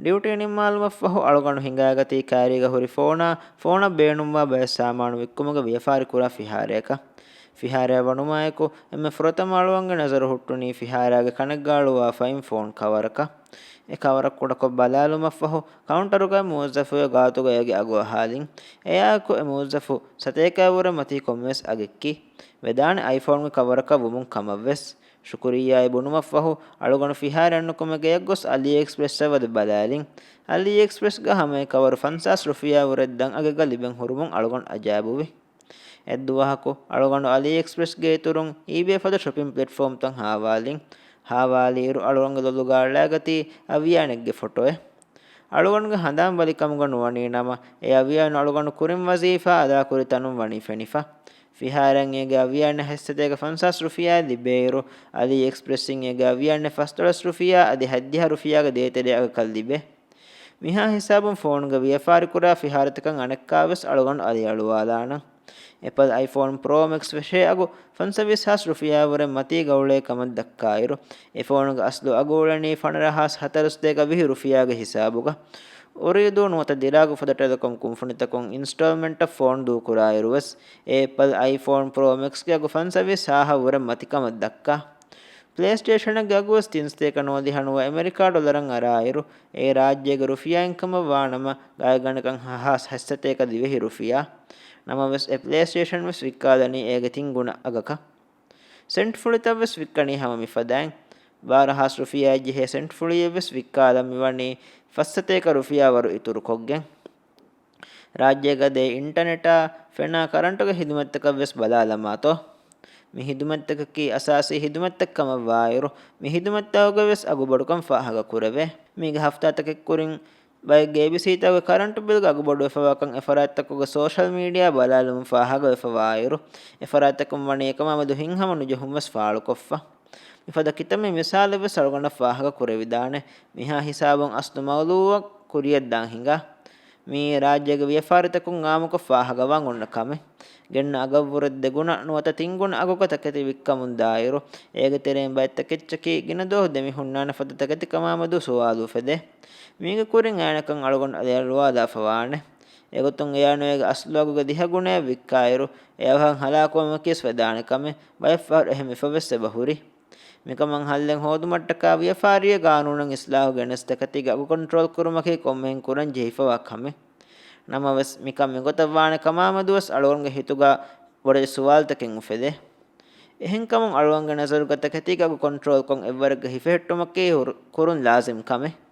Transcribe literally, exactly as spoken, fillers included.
ޑިއުޓީ ނިންމާލުމަށްފަހު އަޅުގަނޑު ހިނގާގަތީ ކައިރީގަ ހުރި ފޯނާ، ފޯނަށް ބޭނުންވާ ބައެއް ސާމާނު ވިއްކުމުގެ ވިޔަފާރި ކުރާ ފިހާރަޔަކަށް. ފިހާރަޔަށް ވަނުމާއެކު، އެންމެ ފުރަތަމަ އަޅުގަނޑުގެ ނަޒަރު ހުއްޓުނީ ފިހާރަޔާގެ ކަނެއްގަ އަޅުވާފައިން ފޯން ކަވަރަކަށް. އެ ކަވަރ ކުޑަކޮށް ބަލާލުމަށްފަހު، ކައުންޓަރުގައި މުވައްޒަފު ގާތުގަ އޭގެ އަގު އަހާލިން. އެއާއެކު އެ މުވައްޒަފު ސަތޭކައަށްވުރެ މަތީ ކޮންމެވެސް އަގެއްކީ، ވެދާނެ އައިފޯންގެ ކަވަރަކަށް ވުމުން ކަމަށްވެސް. ޝުކުރިއްޔާއޭ ބުނުމަށްފަހު، އަޅުގަނޑު ފިހާރަ އަންނަކުމެ ގެޔަށްގޮސް އަލީ އެކްސްޕްރެސްއަށް ވަދެ ބަލާލިން. އަލީ އެކްސްޕްރެސްގަ ހަމައެއް ކަވަރު ފަންސާސް ރުފިޔާ ވުރެ ދަށް އަގެއްގަ ލިބެން ހުރުމުން އަޅުގަނޑު އަޖާބުވި. އެއްދުވަހަކު އަޅުގަނޑު އަލީ އެކްސްޕްރެސްގެ އިތުރުން އީބޭ ފަދަ ޝޮޕިން ޕްލެޓްފޯމްތައް ހާވާލިން. ހާވާލިއިރު އަޅުގަނޑުގެ ލޮލުގަ އަޅާގަތީ އަވިޔާނެއްގެ ފޮޓޯއެއް. އަޅުގަނޑުގެ ހަނދާން ބަލިކަމުގަ ނުވަނީ ނަމަ، އެ އަވިޔާނު އަޅުގަނޑު ކުރިން ވަޒީފާ އަދާކުރި ތަނުން ވަނީ ފެނިފަ. ފިހާރައިން އޭގެ އަވިޔާނެ ހަތްސަތޭކަ ފަންސާސް ރުފިޔާއެއް ލިބޭއިރު، އަލީ އެކްސްޕްރެސްއިން އޭގެ އަވިޔާނެ ފަސްދޮޅަސް ރުފިޔާ އަދި ހަތްދިހަ ރުފިޔާގެ ދޭތެރޭ އަގަކަށް ލިބޭ. މިހާ ހިސާބުން ފޯނުގެ ވިޔަފާރިކުރާ ފިހާރަތަކަށް އަނެއްކާވެސް އަޅުގަނޑު އަލިއަޅުވާލާނަން. އެޕަލް އައިފޯން ޕްރޯ މެކްސް ފެށޭ އަގު ފަންސަވީސް ހާސް ރުފިޔާ ވުރެ މަތީ ގައުޅޭ ކަމަށް ދައްކާއިރު، އެ ފޯނުގެ އަސްލު އަގު އުޅެނީ ފަނަރަ ހާސް ހަތަރުސަތޭކަ ވިހި ރުފިޔާގެ ހިސާބުގަ. އުރީދޫ ނުވަތަ ދިރާގު ފަދަ ޓެލެކޮމް ކުންފުނިތަކުން އިންސްޓޯލްމަންޓަށް ފޯނު ދޫކުރާއިރުވެސް، އެ އެޕަލް އައިފޯން ޕްރޯ މެކްސްގެ އަގު ފަންސަވީސް ހާހަށް ވުރެ މަތިކަމަށް ދައްކާ. ޕްލޭސްޓޭޝަނެއްގެ އަގުވެސް ތިން ސަތޭކަ ނުވަދިހަ ނުވަ އެމެރިކާ ޑޮލަރަށް އަރާއިރު، އެ ރާއްޖޭގެ ރުފިޔާއިން ކަމަށް ވާނަމަ، ގާތްގަނޑަކަށް ހަ ހާސް ހަތްސަތޭކަ ދިވެހި ރުފިޔާ. ނަމަވެސް، އެ ޕްލޭސްޓޭޝަން ވެސް ވިއްކާލަނީ އޭގެ ތިން ގުނަ އަގަކަށް. ސެންޓް ފުޅިތައް ވެސް ވިއްކަނީ ހަމަ މިފަދައިން. ބާރަ ހާސް ރުފިޔާއެއް ޖެހޭ ސެންޓް ފުޅިއެއް ވެސް ވިއްކާލަން މިވަނީ ފަސް ސަތޭކަ ރުފިޔާ ވަރު އިތުރުކޮށްގެން. ރާއްޖޭގަ ދޭ އިންޓަނެޓާ ފެނާ ކަރަންޓުގެ ހިދުމަތްތަކަށް ވެސް ބަލާލަމާތޯ؟ މި ހިދުމަތްތަކަކީ އަސާސީ ހިދުމަތްތައް ކަމަށް ވާއިރު، މި ހިދުމަތްތަކުގަ ވެސް އަގު ބޮޑުކަން ފާހަގަ ކުރެވޭ. މީގެ ހަފްތާތަކެއް ކުރިން ބައެއްގެ އޭބީސީތަކުގެ ކަރަންޓު ބިލްގެ އަގު ބޮޑުވެފަވާކަން އެ ފަރާތްތަކުގެ ސޯޝަލް މީޑިއާ ބަލާލުމުން ފާހަގަވެފަވާއިރު، އެ ފަރާތްތަކުން ވަނީ އެކަމާމެދު ހިތްހަމަ ނުޖެހުން ވެސް ފާޅުކޮށްފަ. މިފަދަ ކިތަންމެ މިސާލެއް ވެސް އަޅުގަނޑަށް ފާހަގަ ކުރެވިދާނެ. މިހާ ހިސާބުން އަސްލު މައުޟޫއަށް ކުރިއަށްދާން ހިނގާ. މިއީ ރާއްޖޭގެ ވިޔަފާރިތަކުން އާއްމުކޮށް ފާހަގަވާން އޮންނަ ކަމެއް. ގެންނަ އަގަށްވުރެ ދެގުނަ ނުވަތަ ތިންގުނަ އަގުގަ ތަކެތި ވިއްކަމުން ދާއިރު، އޭގެ ތެރެއިން ބައެއް ތަކެއްޗަކީ ގިނަ ދުވަހު ދެމިހުންނާނެ ފަދަ ތަކެތިކަމާމެދު ސުވާލު އުފެދޭ. މީގެ ކުރިން އޭނަކަށް އަޅުގަނޑު އަލިއަޅުވާލާފަވާނެ. އެގޮތުން އެޔާނު އޭގެ އަސްލު އަގުގެ ދިހަ ގުނައެއް ވިއްކާއިރު، އެއަށް ހަލާކުވަމަކީވެސް ވެދާނެ ކަމެއް. ބައެއްފަހަރު އެހެން ވެފަވެސް އެބަ ހުރި. މިކަމަށް ހައްލެއް ހޯދުމަށްޓަކާ ވިޔަފާރީ ގާނޫނަށް އިސްލާހު ގެނެސް ތަކެތީގެ އަގު ކޮންޓްރޯލް ކުރުމަކީ ކޮންމެހެން ކުރަން ޖެހިފަވާ ކަމެއް. ނަމަވެސް، މިކަން މިގޮތަށް ވާނެ ކަމާމެދުވެސް އަޅުގަނޑުގެ ހިތުގަ ބޮޑެތި ސުވާލުތަކެއް އުފެދޭ. އެހެންކަމުން އަޅުގަނޑުގެ ނަޒަރުގަ ތަކެތީގެ އަގު ކޮންޓްރޯލްކޮށް އެއްވަރެއްގަ ހިފެހެއްޓުމަކީ ހުރު-، ކުރުން ލާޒިމް ކަމެއް.